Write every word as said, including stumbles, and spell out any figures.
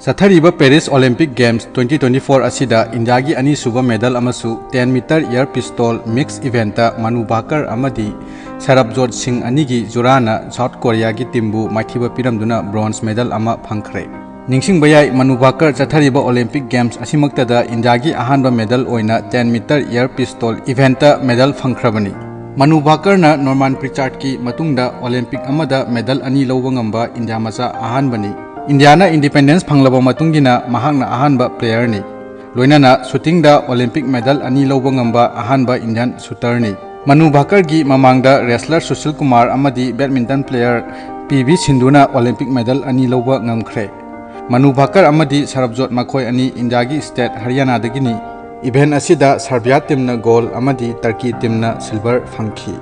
ꯆꯠꯊꯔꯤꯕ Paris Olympic Games twenty twenty-four ꯑꯁꯤꯗ ꯏꯟꯗꯤꯌꯥꯒꯤ ꯑꯅꯤꯁꯨꯕ medal ꯑꯃꯁꯨ ten meter air pistol mix eventꯇ ꯃꯅꯨ ꯚꯥꯀꯔ ꯑꯃꯗꯤ ꯁꯔꯕꯖꯣꯠ ꯁꯤꯡ ꯑꯅꯤꯒꯤ ꯖꯨꯔꯥꯅ ꯁꯥꯎꯠ ꯀꯣꯔꯤꯌꯥꯒꯤ teamꯕꯨ ꯃꯥꯏꯊꯤꯕ ꯄꯤꯔꯝꯗꯨꯅ bronze medal ꯑꯃ ꯐꯪꯈ꯭ꯔꯦ꯫ ꯅꯤꯡꯁꯤꯡꯕ ꯌꯥꯏ, ꯃꯅꯨ ꯚꯥꯀꯔ ꯆꯠꯊꯔꯤꯕ Olympic Games ꯑꯁꯤꯃꯛꯇꯗ ꯏꯟꯗꯤꯌꯥꯒꯤ ꯑꯍꯥꯟꯕ medal ꯑꯣꯏꯅ ten meter air pistol eventꯇ medal ꯐꯪꯈ꯭ꯔꯕꯅꯤ꯫ ꯃꯅꯨ ꯚꯥꯀꯔꯅ ꯅꯣꯔꯃꯥꯟ ꯄ꯭ꯔꯤꯆꯥꯔꯗꯀꯤ ꯃꯇꯨꯡꯗ Olympic ꯑꯃꯗ medal ꯑꯅꯤ ꯂꯧꯕ ꯉꯝꯕ ꯏꯟꯗꯤꯌꯥ ꯃꯆꯥ ꯑꯍꯥꯟꯕꯅꯤ꯫ ꯏꯟꯗꯤꯌꯥꯅ independence ꯐꯪꯂꯕ ꯃꯇꯨꯡꯒꯤꯅ ꯃꯍꯥꯛꯅ ꯑꯍꯥꯟꯕ playerꯅꯤ꯫ ꯂꯣꯏꯅꯅ shootingꯗ Olympic medal ꯑꯅꯤ ꯂꯧꯕ ꯉꯝꯕ ꯑꯍꯥꯟꯕ Indian shooterꯅꯤ꯫ ꯃꯅꯨ ꯚꯥꯀꯔꯒꯤ ꯃꯃꯥꯡꯗ wrestler ꯁꯨꯁꯤꯜ ꯀꯨꯃꯥꯔ ꯑꯃꯗꯤ badminton player ꯄꯤ ꯚꯤ ꯁꯤꯟꯙꯨꯅ Olympic medal ꯑꯅꯤ ꯂꯧꯕ ꯉꯝꯈ꯭ꯔꯦ꯫ ꯃꯅꯨ ꯚꯥꯀꯔ ꯑꯃꯗꯤ ꯁꯔꯕꯖꯣꯠ ꯃꯈꯣꯏ ꯑꯅꯤ ꯏꯟꯗꯤꯌꯥꯒꯤ state ꯍꯔꯤꯌꯥꯅꯥꯗꯒꯤꯅꯤ꯫ Event ꯑꯁꯤꯗ ꯁꯔꯕꯤꯌꯥ teamꯅ gold ꯑꯃꯗꯤ ꯇꯔꯀꯤ teamꯅ silver ꯐꯪꯈꯤ꯫